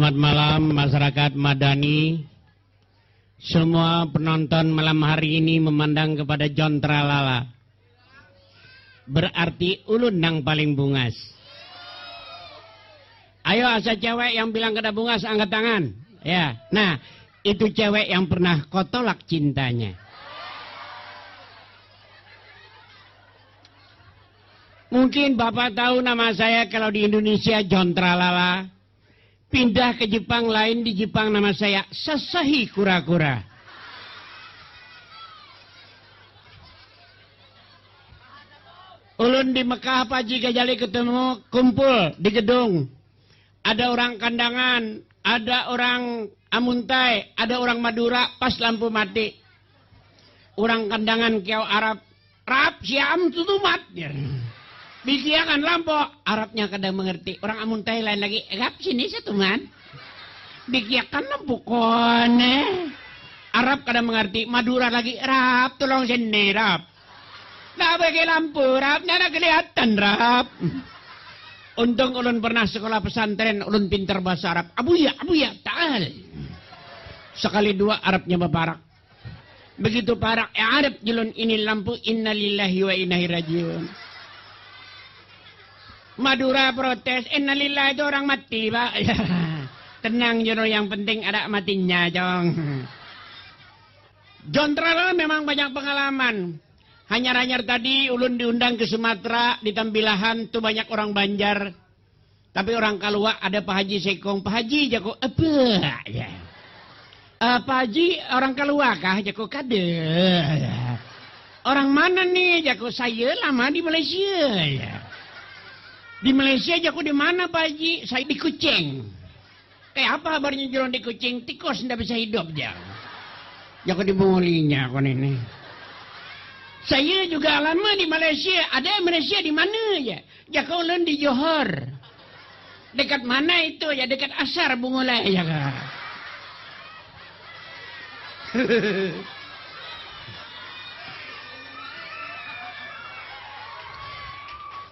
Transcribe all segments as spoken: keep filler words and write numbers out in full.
Selamat malam masyarakat madani. Semua penonton malam hari ini memandang kepada John Tralala. Berarti ulun nang paling bungas. Ayo, asa cewek yang bilang kada bungas angkat tangan. Ya. Nah, itu cewek yang pernah kau tolak cintanya. Mungkin Bapak tahu nama saya kalau di Indonesia John Tralala. Pindah ke Jepang, lain di Jepang nama saya Sasahi Kura-Kura. Ulun di Mekah, Pak Haji Gajali ketemu, kumpul di gedung. Ada orang Kandangan, ada orang Amuntai, ada orang Madura, pas lampu mati. Orang Kandangan kiau Arab, "Rap, siam tutumat," jar. Bikiakan lampu, Arabnya kada mengerti. Orang Amuntai lain lagi, "Rap sini satumat." Bikiakan lampu kone. Arab kada mengerti, Madura lagi, "Rap, tolong sini, Rap." Nah, bagi lampu, Rap, nana kelihatan, Rap. Untung ulun pernah sekolah pesantren, ulun pintar bahasa Arab. "Abuya, abuya, ta'al." Sekali dua Arabnya baparak. Begitu parak, eh, Arab julun ini lampu, innalillahi wa inna ilaihi rajiun. Madura protes, innalillahi itu orang mati, Pak. Tenang, julun, yang penting ada matinya, Cong. John Tralala memang banyak pengalaman. Hanyar-hanyar tadi ulun diundang ke Sumatera, di Tambilahan, tu banyak orang Banjar. Tapi orang Kalua ada Pak Haji Sekong. "Pak Haji," jaku, "apa?" Ya. "Eh, Pak Haji orang Kalua kah?" Jaku, "Kada." Ya. "Orang mana nih?" Jaku, "Saya lama di Malaysia." Ya. "Di Malaysia," jaku, "di mana, Pak Haji?" "Saya di Kuching." "Kayak apa habarnya julun di Kuching?" "Tikus ndak bisa hidup," jar. Jaku, "Dibungulinya kon ini." "Saya juga lama di Malaysia." "Ada Malaysia di mana?" Ya. Jaku, "Ulun di Johor." "Dekat mana itu?" "Ya, dekat asar bungulai," jaku.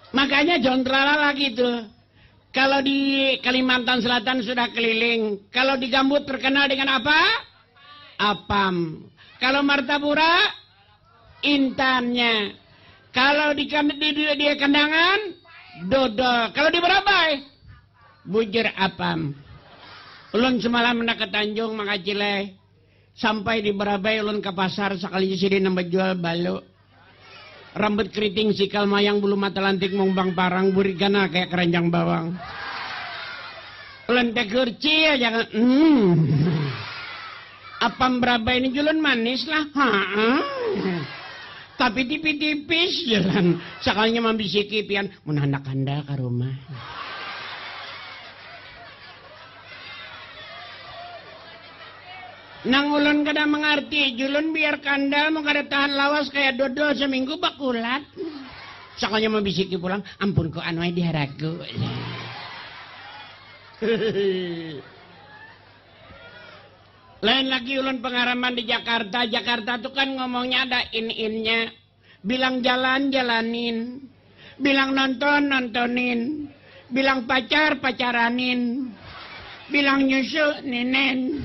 Makanya John Tralala gitu. Kalau di Kalimantan Selatan sudah keliling, kalau di Gambut terkenal dengan apa? Apam. Kalau Martapura, intannya. Kalau di, di, di, di Kandangan, dodol. Kalau di Barabai, bujur apam. Ulun semalam hendak ke Tanjung, Makacil ai. Sampai di Barabai, ulun ke pasar, sakalinya sidin nang bajual balu. Rambut keriting, sikal mayang, bulu mata lantik, mumbang parang, burit ganal kayak keranjang bawang. Ulun tegur, "Ci," aja kan. Hmm. Apam Barabai ini julun manis lah. Haa. Tapi tipis-tipis jalan. Sakalinya mambisiki pian, "Mun handak handal ka rumah." Nang ulun kada mangarti, julun biar kandal mun kada tahan lawas kaya dodol saminggu bakulat. Sakalinya mambisiki pulang, "Ampun ku anu ai diharagu." Lain lagi ulun pengaraman di Jakarta. Jakarta tu kan ngomongnya ada in-innya. Bilang jalan, jalanin. Bilang nonton, nontonin. Bilang pacar, pacaranin. Bilang nyusu, ninen.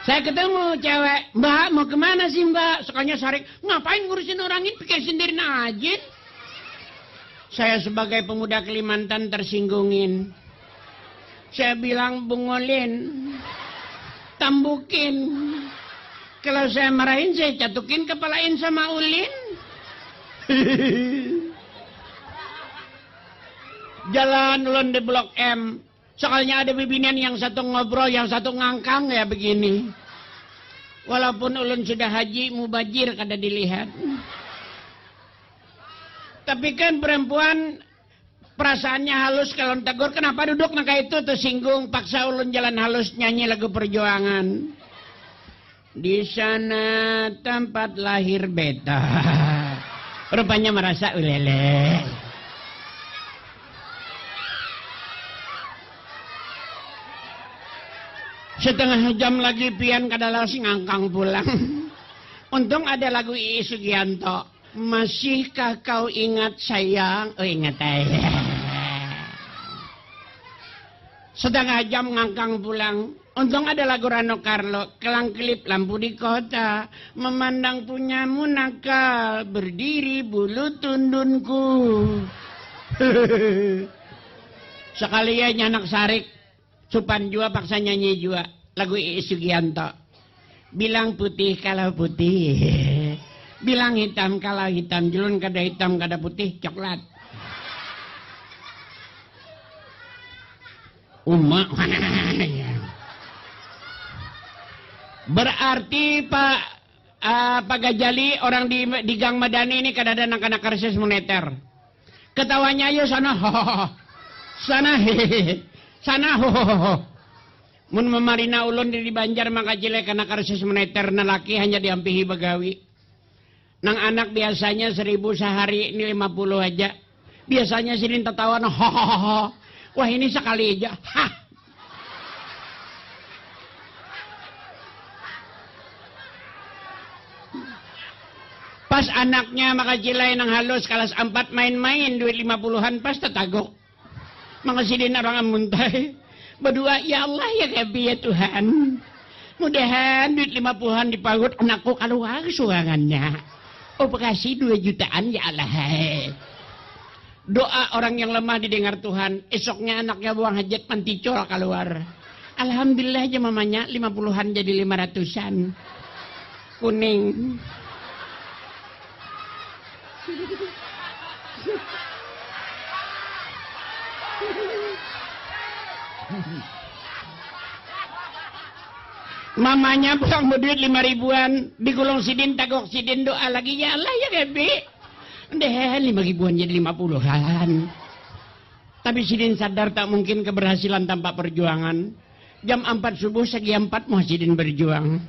Saya ketemu cewek, "Mbak, mau kemana sih, Mbak?" Sukanya sarik, "Ngapain ngurusin orang ini, pikir sendiri aja." Saya sebagai pemuda Kalimantan tersinggungin. Saya bilang, "Bungulin, tambukin. Kalau saya marahin, saya catukin kepalain sama ulin." Jalan ulun di Blok M. Soalnya ada bibinian yang satu ngobrol, yang satu ngangkang ya begini. Walaupun ulun sudah haji, mubajir kada dilihat. Tapi kan perempuan perasaannya halus, kalau tegur, "Kenapa duduk nang kayak itu?" Tersinggung, paksa ulun jalan halus nyanyi lagu perjuangan. Di sana tempat lahir beta. Rupanya merasa ulele. Setengah jam lagi pian kada lawas ngangkang pulang. Untung ada lagu Ii Sugianto. Masihkah kau ingat sayang? Oh, ingat aja. Setengah jam ngangkang pulang. Untung ada lagu Rano Karno, kelang-kelip lampu di kota, memandang punyamu nakal, berdiri bulu tundunku. Sekalian nyanak sarik, supan jua paksa nyanyi jua lagu Iis Sugianto. Bilang putih kalau putih, bilang hitam kalau hitam, julun kada hitam kada putih, coklat. Uma. Berarti Pak, ah, Pak Gajali, orang di, di Gang Madani ini kadada nang kana karsis moneter. Ketawanya ayo sana, hohoho. Sana, hehehe. Sana, hohoho. Mun mamarina ulun di, di Banjar maka cilai kana karsis moneter, lelaki hanya diampihi bagawi. Nang anak biasanya seribu sehari, ini lima puluh aja. Biasanya sidin tatawa, nah, hohoho. Wah, ini sekali aja. Hah. Pas anaknya maka cilai nang halus kelas empat main-main duit lima puluhan pas tataguk. Maka sidin orang amuntai. Badua, ya Allah ya Gabi ya Tuhan. Mudahan duit lima puluhan di pagut anakku kaluar surangannya. Oh, bekasi dua jutaan ya Allah. Doa orang yang lemah didengar Tuhan. Esoknya anaknya buang hajat manticol kaluar. Alhamdulillah aja mamanya lima puluhan jadi lima ratusan. Kuning. Mamanya buang beduit lima ribuan, digulung sidin, tagok sidin, doa lagi, ya Allah ya Gabi. Deh, lima ribuan jadi lima puluhan. Tapi sidin sadar tak mungkin keberhasilan tanpa perjuangan. Jam empat subuh segi empat muha sidin berjuang.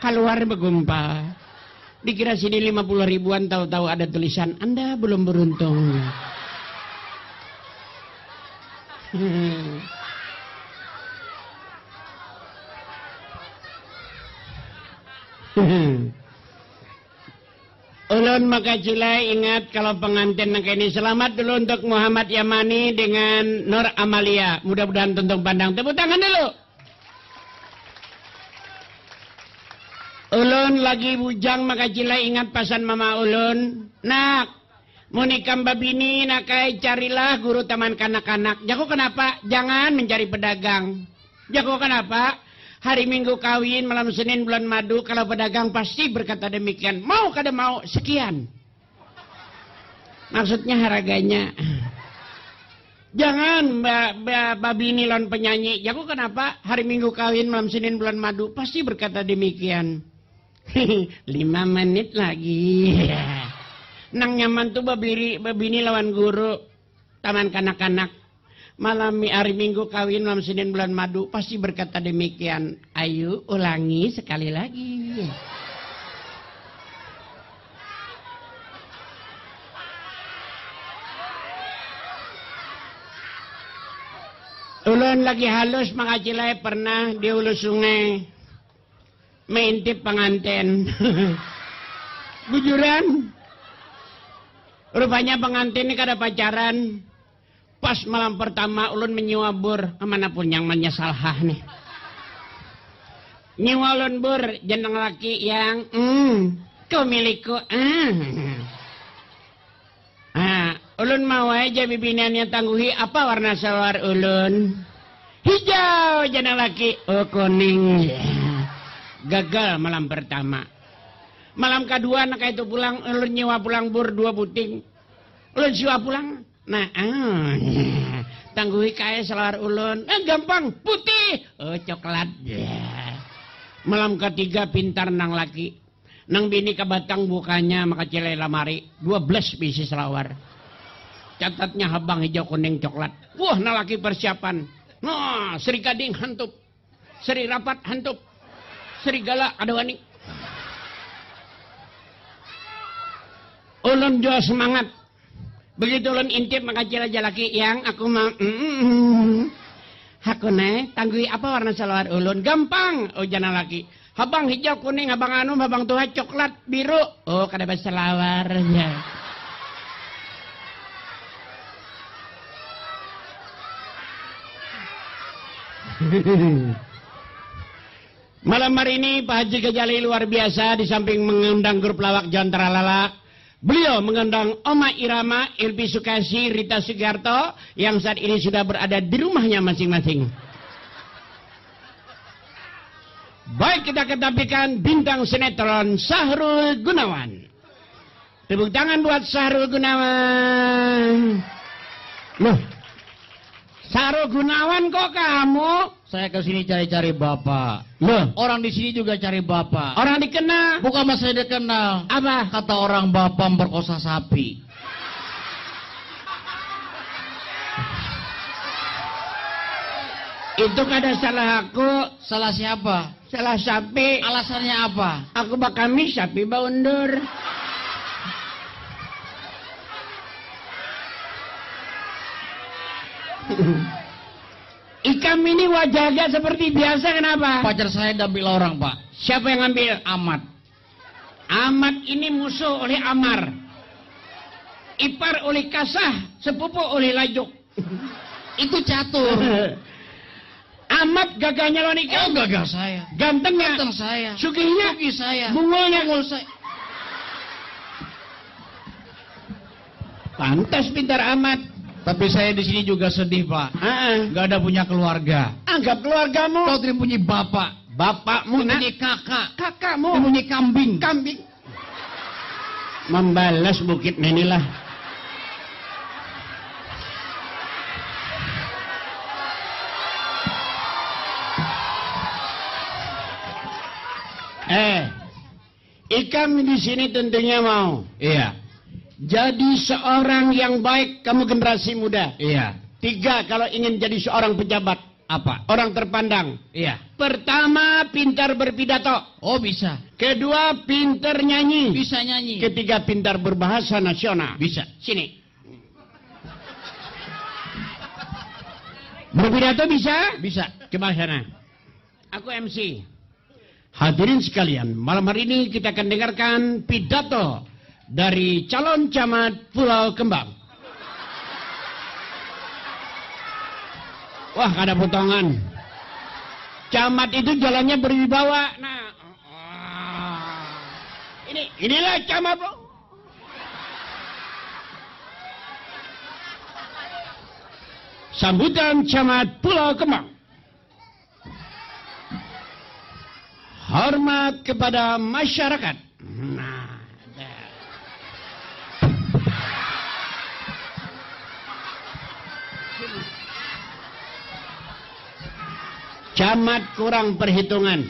Kaluar begumpa. Dikira sidin lima puluh ribuan, tahu-tahu ada tulisan, Anda belum beruntung. Ulun maka cilai ingat kalau pengantin nang ini. Selamat dulu untuk Muhammad Yamani dengan Nur Amalia. Mudah-mudahan tuntung pandang. Tepuk tangan dulu. Ulun lagi bujang maka cilai ingat pasan mama ulun. Nak, mun ikam babini nakai carilah guru taman kanak-kanak. Jaku kenapa? Jangan mencari pedagang. Jaku kenapa? Hari Minggu kawin, malam Senin bulan madu, kalau pedagang pasti berkata demikian. Mau kada mau, sekian. Maksudnya harganya. Jangan ba, ba, babini lawan penyanyi. Jaku kenapa? Hari Minggu kawin, malam Senin bulan madu, pasti berkata demikian. Lima menit lagi. Nang nyaman tuh babiri, babini lawan guru. Taman kanak-kanak. Malam mi-, hari Minggu kawin, malam Senin bulan madu, pasti berkata demikian. Ayu, ulangi sekali lagi. Ulun lagi halus maka cilai pernah di hulu sungai. Maintip panganten. Bujuran. Rupanya panganten ni kada pacaran. Pas malam pertama ulun menyewa bur, mana pun yang menyesal hah nih. Nyewa ulun bur, jeneng laki yang, hmm, kau milikku, ah. Ah, ulun mau aja bibiniannya tangguhi apa warna salwar ulun. Hijau, jeneng laki, oh kuning. Ya. Gagal malam pertama. Malam kedua nak itu pulang, ulun nyewa pulang bur dua buting. Ulun siwa pulang. Nah, ah, tangguhi kaya selawar ulun. Eh, gampang, putih. Oh, coklat. Ya. Malam ketiga pintar nang laki. Nang bini kabatang bukanya maka cilai lamari. Dua belas bisi selawar. Catatnya habang hijau kuning coklat. Wah, nang laki persiapan. Nah, Sri Gading hantup. Seri rapat hantup. Serigala kada wani. Ulun jua semangat. Begitu ulun intip maka cila jalaki, yang aku mau, mm, aku ne tanggui apa warna salawar ulun? Gampang, ujar laki. Habang hijau, kuning, habang anum, habang tuha, coklat, biru. Oh, kada basalawar ya. Malam hari ini Pak Haji Kajali luar biasa, di samping mengundang grup lawak John Tralala, beliau mengundang Oma Irama, Elvi Sukasi, Rita Sugiarto yang saat ini sudah berada di rumahnya masing-masing. Baik, kita kedapikan bintang sinetron Sahrul Gunawan. Tepuk tangan buat Sahrul Gunawan. Loh, Sahrul Gunawan kok kamu? Saya ke sini cari-cari bapak. Loh, orang di sini juga cari bapak. Orang dikenal. Bukan masalah dikenal. Apa? Kata orang bapak memperkosa sapi. Itu kada salah aku. Salah siapa? Salah sapi. Alasannya apa? Aku bakami sapi baundur. Ikam ini wajahnya seperti biasa, kenapa? Pacar saya diambil orang, Pak. Siapa yang ambil? Amat. Amat ini musuh oleh Amar. Ipar oleh Kasah, sepupu oleh Lajuk. Itu catur. Amat gagahnya lawan ikam. Oh, gagah saya. Gantengnya. Ganteng saya. Sugihnya. Sugih saya. Bungulnya. Bungul saya. Pantas pintar amat. Tapi saya di sini juga sedih, Pak. Heeh. Nggak ada punya keluarga. Anggap keluargamu. Kau tidak punya bapak. Bapakmu, nak. Punya kakak. Kakakmu. Punya kambing. Kambing. Membalas bukit ninilah. Eh, ikam di sini tentunya mau. Iya. Jadi seorang yang baik, kamu generasi muda. Iya. Tiga, kalau ingin jadi seorang pejabat. Apa? Orang terpandang. Iya. Pertama, pintar berpidato. Oh, bisa. Kedua, pintar nyanyi. Bisa nyanyi. Ketiga, pintar berbahasa nasional. Bisa. Sini. Berpidato bisa? Bisa. Coba sana. Aku M C. Hadirin sekalian, malam hari ini kita akan dengarkan pidato dari calon camat Pulau Kembang. Wah, kada potongan. Camat itu jalannya berwibawa. Nah, ini, inilah camat, Bro. Sambutan camat Pulau Kembang. Hormat kepada masyarakat. Nah, dah. Camat kurang perhitungan.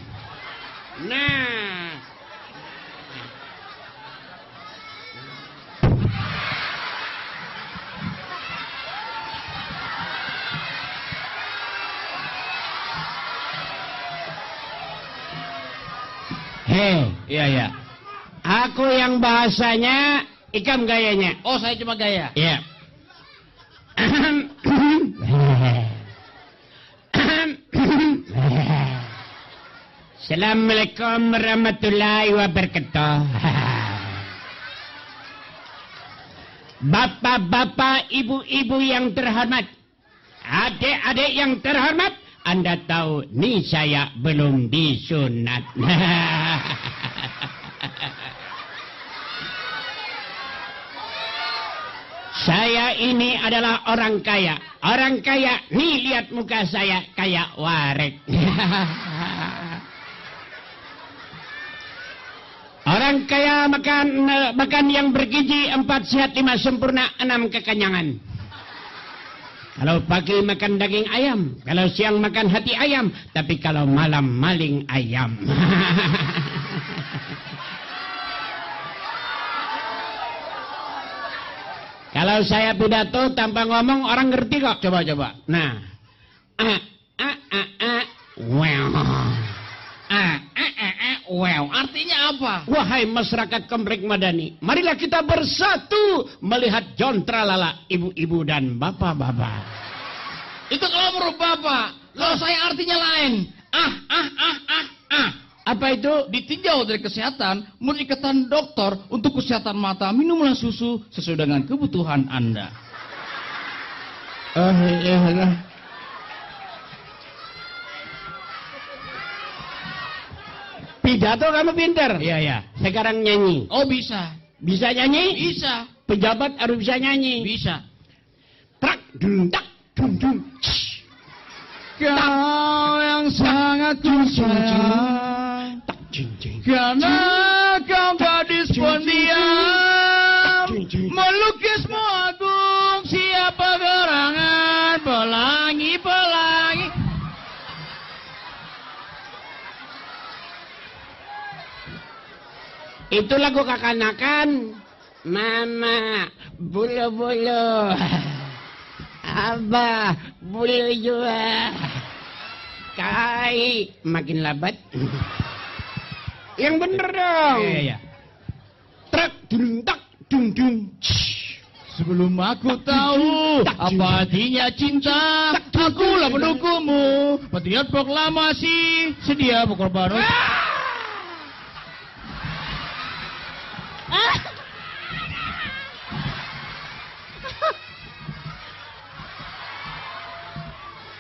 Nah. Hei, iya, iya. Aku yang bahasanya, ikam gayanya. Oh, saya cuma gaya. Iya. Assalamualaikum warahmatullahi wabarakatuh. Bapak-bapak, ibu-ibu yang terhormat, adik-adik yang terhormat, Anda tahu ni saya belum disunat. Saya ini adalah orang kaya. Orang kaya, nih lihat muka saya kayak warek. Orang kaya makan, eh, makan yang bergizi, empat sehat, lima sempurna, enam kekenyangan. Kalau pagi makan daging ayam, kalau siang makan hati ayam, tapi kalau malam maling ayam. Kalau saya pidato tanpa ngomong, orang ngerti kok. Coba, coba. Nah. A, a, a, a, wow. A, a, a, a, wow. Artinya apa? Wahai masyarakat Komplek Madani, marilah kita bersatu melihat John Tralala, ibu-ibu dan bapak-bapak. Itu kalau menurut Bapak. Kalau saya artinya lain. Ah, ah, ah, ah, ah. Apa itu? Ditinjau dari kesehatan, menurut ikatan dokter, untuk kesehatan mata, minumlah susu sesuai dengan kebutuhan Anda. Oh, iya lah. Pidato kamu pinter. Iya, iya. Sekarang nyanyi. Oh, bisa. Bisa nyanyi? Bisa. Pejabat harus bisa nyanyi. Bisa. Trak, dum, tak, dum, dum. Kau yang sangat ku sayang. Tak, jing, jing. Karena kau gadis pendiam. Melukismu agung, siapa gerangan? Pelangi, pelangi. Itu lagu kakanakan. Mama, bulu-bulu. Abah, bulu jua. Kai, makin labat. Yang bener dong. Iya, iya. Truk, dum, tak, dum, dum. Sebelum aku tahu apa artinya cinta, akulah pendukungmu. Petiot proklamasi, sedia berkorban.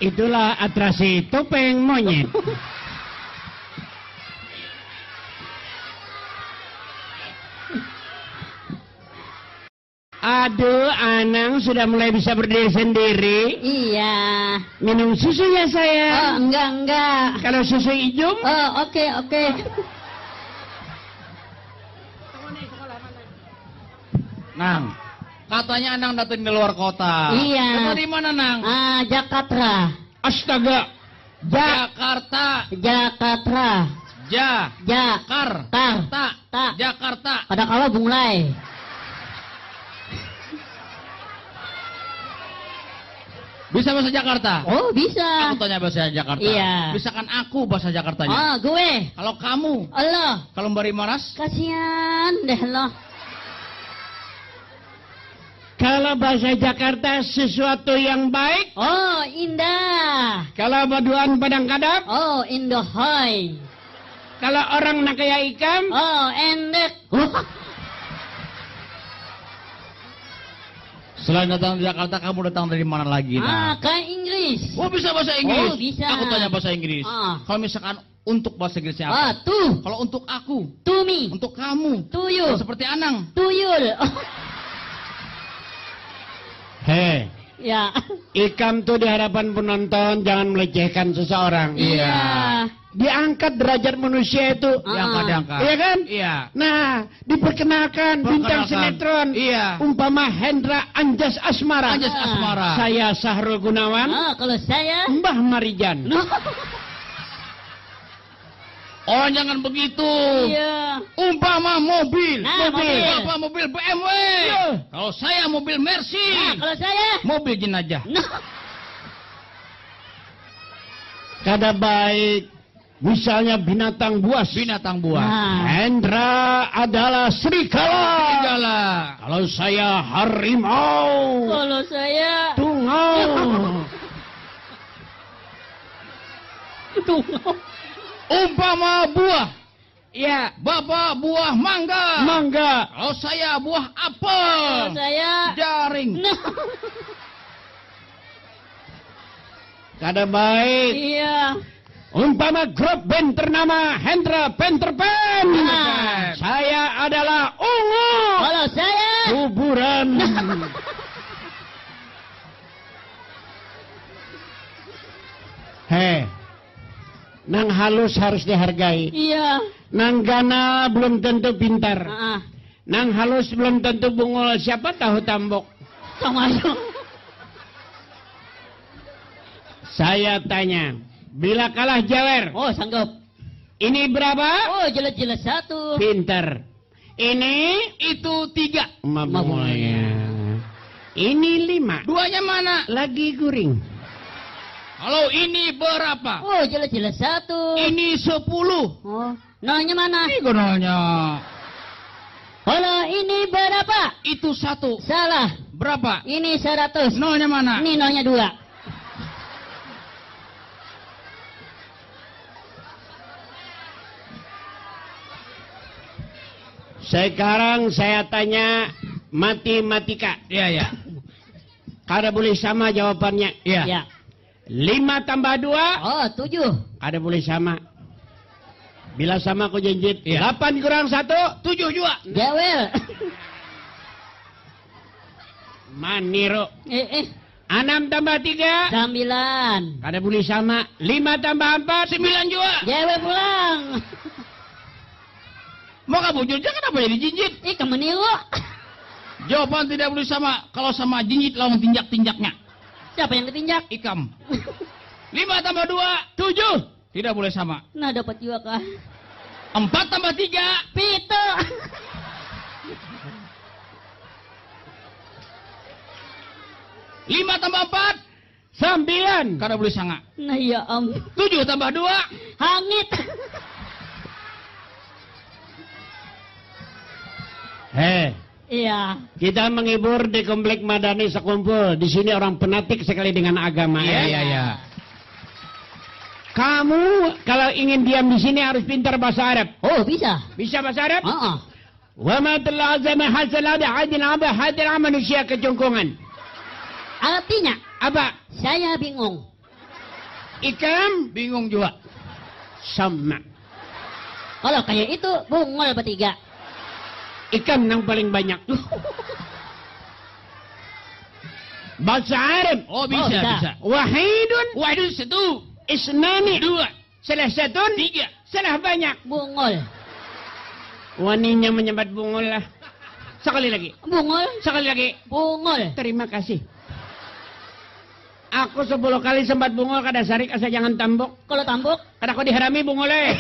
Itulah atrasi topeng monyet. Aduh, Anang sudah mulai bisa berdiri sendiri. Iya. Minum susu ya, sayang. Oh, enggak, enggak. Kalau susu ijuk? Oh, oke, oke. Nang, katanya Anang datang di luar kota. Iya. Kau dari mana, Nang? Ah, Jakarta. Astaga. Ja- Jakarta. Jakarta. Ja. Ja- Kar. Tar. Ta. Ta. Jakarta. Kada kawa bungulai. Bisa bahasa Jakarta? Oh, bisa. Aku tanya bahasa Jakarta. Iya. Misalkan aku bahasa Jakartanya. Oh, gue. Kalau kamu? Allah. Kalau Mbari Maras? Kasihan deh lo. Kalau bahasa Jakarta, sesuatu yang baik. Oh, indah. Kalau baduaan padang kadap. Oh, indohoi. Kalau orang nak kaya ikam. Oh, endek. Selain datang dari Jakarta, kamu datang dari mana lagi, Nang? Ah, ke Inggris. Oh, bisa bahasa Inggris? Oh, bisa. Aku tanya bahasa Inggris. Ah. Kalau misalkan untuk bahasa Inggrisnya apa? Ah, to. Kalau untuk aku? To me. Untuk kamu? To you. Kalau seperti Anang? To you. Hei. Ya. Ikam tuh di hadapan penonton jangan melecehkan seseorang. Iya. Iya. Diangkat derajat manusia itu. Ah. Diangkat, diangkat. Iya kan? Iya. Nah, diperkenalkan bintang sinetron. Iya. Umpama Hendra Anjas Asmara. Anjas Asmara. Saya Sahrul Gunawan. Ah, kalau saya? Mbah Marijan. No. Oh, jangan begitu. Iya. Umpama mobil. Nah, mobil. Mobil. Apa mobil? B M W. Iya. Kalau saya mobil Mercy. Nah, kalau saya? Mobil jenajah. Nah. Kada baik. Misalnya binatang buas. Binatang buas. Nah. Hendra adalah serigala. Serigala. Kalau saya harimau. Kalau saya tungau. Tungau. Umpama buah. Iya. Bapak buah mangga. Mangga. Kalau saya buah apel. Kalau saya jaring. Nah. Kada baik. Iya. Umpama grup band ternama Hendra Peter Pan. Nah. Saya adalah ungu. Kalau saya kuburan. Nah. Heh. Nang halus harus dihargai. Iya. Nang ganal belum tentu pintar. Ah. Nang halus belum tentu bungul. Siapa tahu tambok. Sama aja. Saya tanya, bila kalah jawer. Oh, sanggup. Ini berapa? Oh, jelas-jelas satu. Pintar. Ini itu tiga. Mabungulnya. Mabungulnya. Ini lima. Duanya mana? Lagi guring. Kalau ini berapa? Oh, jelas-jelas satu. Ini sepuluh. Oh, nolnya mana? Ini nolnya. Kalau ini berapa? Itu satu. Salah. Berapa? Ini seratus. Nolnya mana? Ini nolnya dua. Sekarang saya tanya matematika. Iya, iya. Kada boleh sama jawabannya. Iya. Ya. Lima tambah dua. Oh, tujuh. Kada boleh sama. Bila sama ku jinjit. Iya. Lapan kurang satu. Tujuh jua. Jawel. Maniru. Eh, eh. Anam tambah tiga. Sambilan. Kada boleh sama. Lima tambah ampat. Sembilan jua. Jawel pulang. Maka bujur ja, kenapa jadi jinjit? Ih, kemeniru. Jawaban tidak boleh sama. Kalau sama jinjit lawan tinjak-tinjaknya. Siapa yang ditinjak? Ikam. Lima tambah dua. Tujuh. Tidak boleh sama. Nah, dapat jua kah? Empat tambah tiga. Pitu. Lima tambah empat. Sambilan. Kada boleh sanga. Nah, iya, am. Tujuh tambah dua. Hangit. Heh. Iya. Kita menghibur di Komplek Madani Sekumpul. Di sini orang fanatik sekali dengan agama. Iya, ya, iya, iya. Kamu kalau ingin diam di sini harus pintar bahasa Arab. Oh, bisa. Bisa bahasa Arab? Heeh. Wa ma talazama hasala bihadil aba hadil manusia kecungkungan. Artinya? Apa? Saya bingung. Ikam? Bingung juga. Sama. Kalau kayak itu, bungul bertiga. Ikam nang paling banyak. Bahasa Arab. Oh, bisa, oh, bisa, bisa. Wahidun. Wahidun satu. Isnani. Dua. Salah satu. Tiga. Salah banyak. Bungul. Waninya menyambat bungul lah. Sekali lagi. Bungul. Sekali lagi. Bungul. Terima kasih. Aku sepuluh kali sempat bungul kada sarik asa jangan tambuk. Kalau tambuk? Kada kau diharami bungul eh.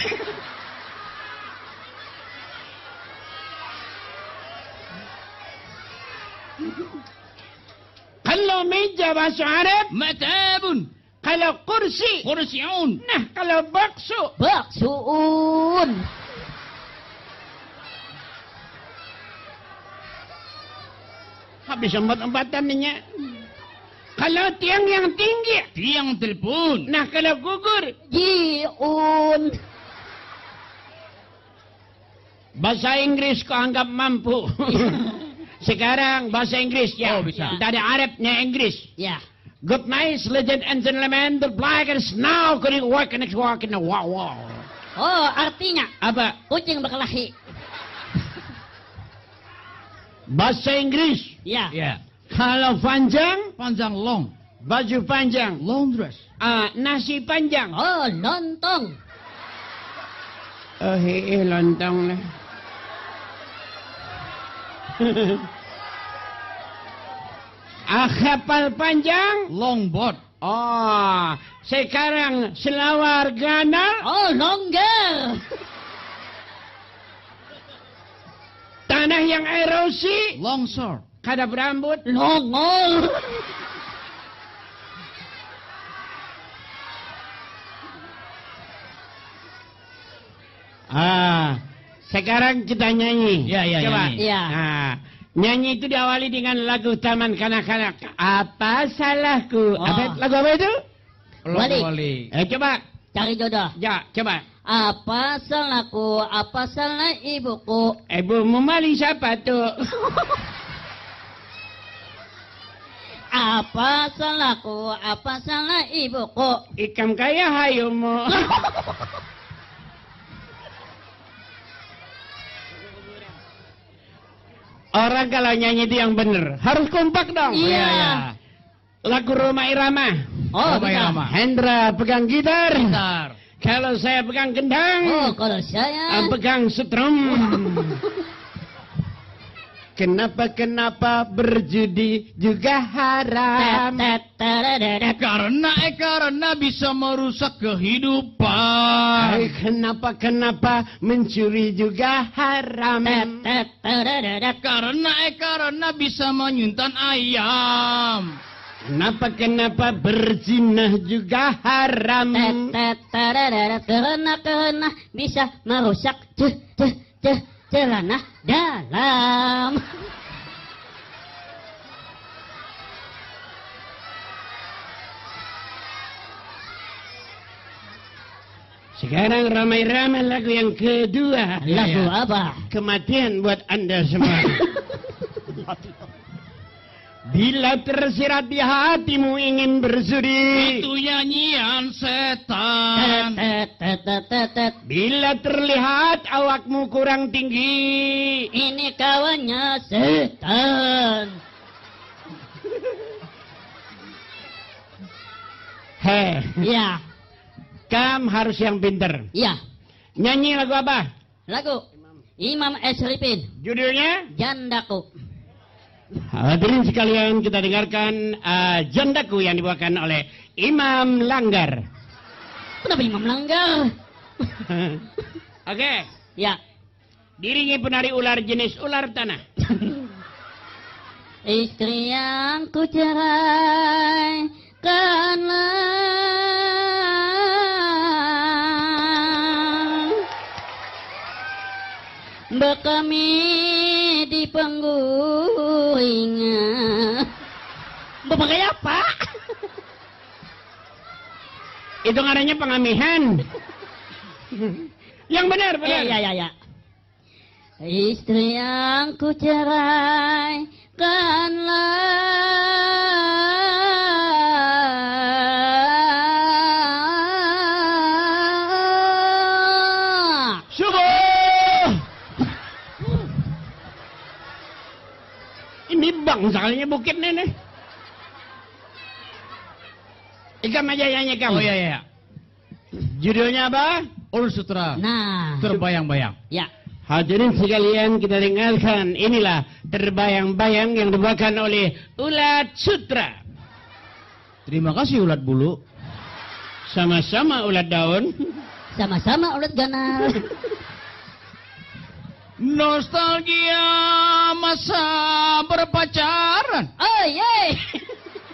Kalau meja bahasa Arab. Matabun. Kalau kursi. Kursiun. Nah, kalau bakso. Baksuun. Habis empat-empatan ninya. Kalau tiang yang tinggi. Tiang telepon. Nah, kalau gugur. Jiun. Bahasa Inggris kau anggap mampu. Sekarang bahasa Inggris ya. Oh, bisa. Tidak ada Arabnya Inggris. Ya. Good night, ladies and gentlemen. The black is now going to work and it's working. Wow, wow. Oh, artinya apa? Kucing berkelahi. Bahasa Inggris. Ya. Ya. Kalau panjang, panjang long. Baju panjang. Long dress. Ah, nasi panjang. Oh, lontong. Oh, heeh, lontong lah. Ah, kapal panjang. Long boat. Oh, sekarang selawar ganal. Oh, longgar. Tanah yang erosi. Longsor. Kada berambut. Longol. Ah, sekarang kita nyanyi. Ya, ya, coba. Nyanyi. Ya. Ah, nyanyi itu diawali dengan lagu Taman Kanak-kanak. Apa salahku? Oh. Apa, lagu apa itu? Wali. Wali. Eh, coba. Cari jodoh. Ya, coba. Apa salahku, apa salah ibuku? Ibu membeli sepatu. Apa salahku, apa salah ibuku? Ikam kaya hayumu. Orang kalau nyanyi itu yang bener harus kompak dong. Iya. Iya, iya. Lagu Rhoma Irama. Oh, Rhoma Irama. Hendra pegang gitar. Gitar. Kalau saya pegang gendang. Oh, kalau saya, ah, pegang setrum. Kenapa, kenapa berjudi juga haram? Tet, tet, tereredet. Karena, eh, karena bisa merusak kehidupan. Hai, kenapa, kenapa mencuri juga haram? Tet, tet, tereredet. Karena, eh, karena bisa menyuntan ayam. Kenapa, kenapa berzina juga haram? Tet, tet, tereredet. Karena, karena bisa merusak ce, ce, ce, celana dalam. Sekarang ramai-ramai lagu yang kedua. Lagu apa? Kematian buat Anda semua. Bila tersirat di hatimu ingin bersudi. Itu nyanyian setan. Tet, tet, tet, tet, tet, tet. Bila terlihat awakmu kurang tinggi, ini kawannya setan. Heh. Iya. Kam harus yang pinter. Iya. Nyanyi lagu apa? Lagu Imam Esripin. Judulnya? Jandaku. Hadirin sekalian, kita dengarkan uh, Jandaku yang dibawakan oleh Imam Langgar. Kenapa Imam Langgar? Oke. Ya. Diringi penari ular jenis ular tanah. Istri yang kucerai karena bekami di pengguringan. Bapak apa? Itu ngarannya pengamihan. Yang benar, benar. Eh, ya, ya, ya. Istri yang kuceraikanlah. Subuh. Ini bangsalnya bukit nih, nih. Ikam aja yang ikam. Oh, iya, iya. Judulnya apa? Ulun Sutra. Nah. Terbayang-bayang. Ya. Hadirin sekalian, kita dengarkan. Inilah Terbayang-bayang yang dibawakan oleh Ulat Sutra. Terima kasih, Ulat Bulu. Sama-sama, Ulat Daun. Sama-sama, Ulat Ganal. Nostalgia masa berpacaran. Oh, ye.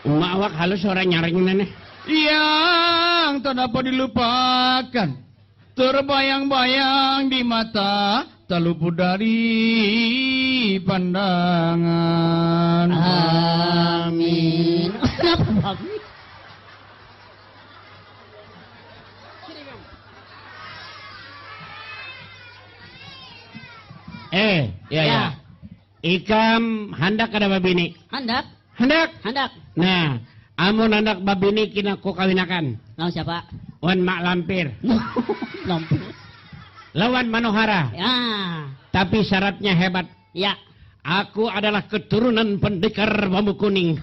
Uma awak halus suara nyaring nih. Yang tak dapat dilupakan. Terbayang-bayang di mata, tak luput dari pandangan. Amin. Kenapa, Bang? Eh, ya, ya. Ya. Ikam handak kada babini? Handak. Handak? Handak. Nah, amun handak babini kina ku kawinakan. Lawan siapa? Wan Mak Lampir. Lampir. Lawan Manohara. Ya. Tapi syaratnya hebat. Ya. Aku adalah keturunan pendekar bambu kuning.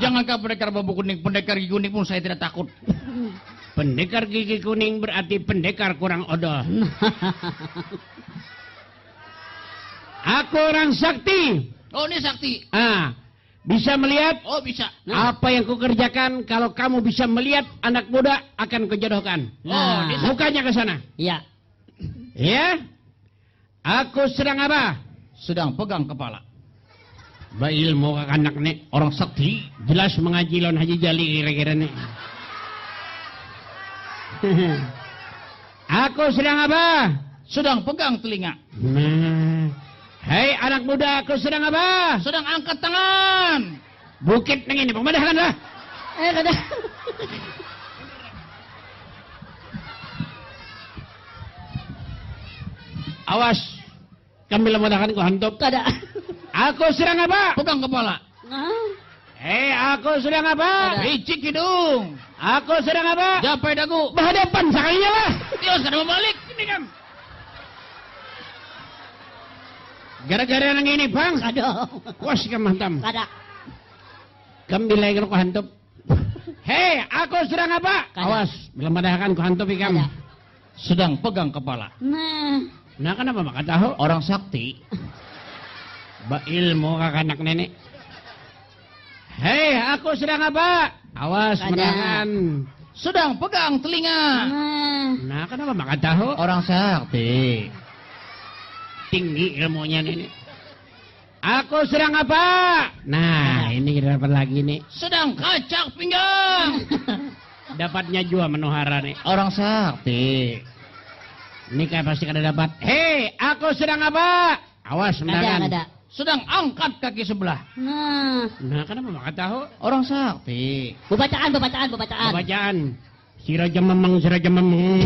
Jangankan pendekar bambu kuning, pendekar gigi kuning pun saya tidak takut. Pendekar gigi kuning berarti pendekar kurang odoh. Aku orang sakti. Oh, ini sakti. Ah, bisa melihat. Oh, bisa. Nah. Apa yang kukerjakan, kalau kamu bisa melihat, anak muda akan kujodohkan. Oh, nah. Ini sakti. Mukanya ke sana. Iya. Ya. Aku sedang apa? Sedang pegang kepala. Bailmu kakanak ni. Orang sakti. Jelas mengaji lawan Haji Jali kira-kira ni. Aku sedang apa? Sedang pegang telinga. Nah. Hei anak muda, aku sedang apa? Sedang angkat tangan. Bukit nang ini, pamadahan lah. Eh, kada. Awas. Kami lamadakan ku hantup. Kada. Aku sedang apa? Pegang kepala. Nah. Eh, aku sedang apa? Kada. Picik hidung. Aku sedang apa? Japai dagu. Berhadapan sekalinya lah. Tios kada membalik. Ini kan. Gara-gara nang ini, Bang. Kada. Kuas ikam hantam. Kada. Kam bilai kena ku hantup. Hei, aku sedang apa? Kada. Awas, bila madahakan ku hantup ikam. Kada. Sedang pegang kepala. Nah. Nah, kenapa maka tahu? Orang sakti. Bailmu kakanak nenek. Hei, aku sedang apa? Awas, kada. Menahan. Sedang pegang telinga. Nah. Nah, kenapa maka tahu? Orang sakti. Tinggi ilmunya nenek. Aku sedang apa? Nah, ini kita dapat lagi nih. Sedang kacak pinggang. Dapatnya jua manohara nih. Orang sakti. Ini kayak pasti kada dapat. Hei, aku sedang apa? Awas, kada, mendakan. Kada. Sedang angkat kaki sebelah. Nah. Nah, kenapa maka tahu? Orang sakti. Bebacaan, bebacaan, bebacaan. Bebacaan. Si Raja Mamang, si Raja Mamang.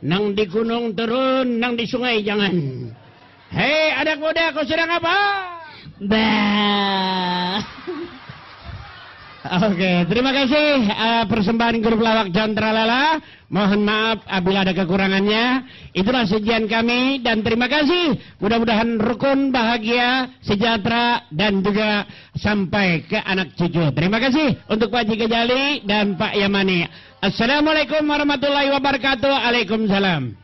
Nang di gunung turun, nang di sungai jangan. Hei, anak muda, kau sedang apa? Bah. Oke, terima kasih uh, persembahan grup lawak John Tralala. Mohon maaf apabila ada kekurangannya. Itulah sajian kami dan terima kasih. Mudah-mudahan rukun, bahagia, sejahtera dan juga sampai ke anak cucu. Terima kasih untuk Pak Haji Gajali dan Pak Yamani. Assalamualaikum warahmatullahi wabarakatuh. Waalaikumsalam.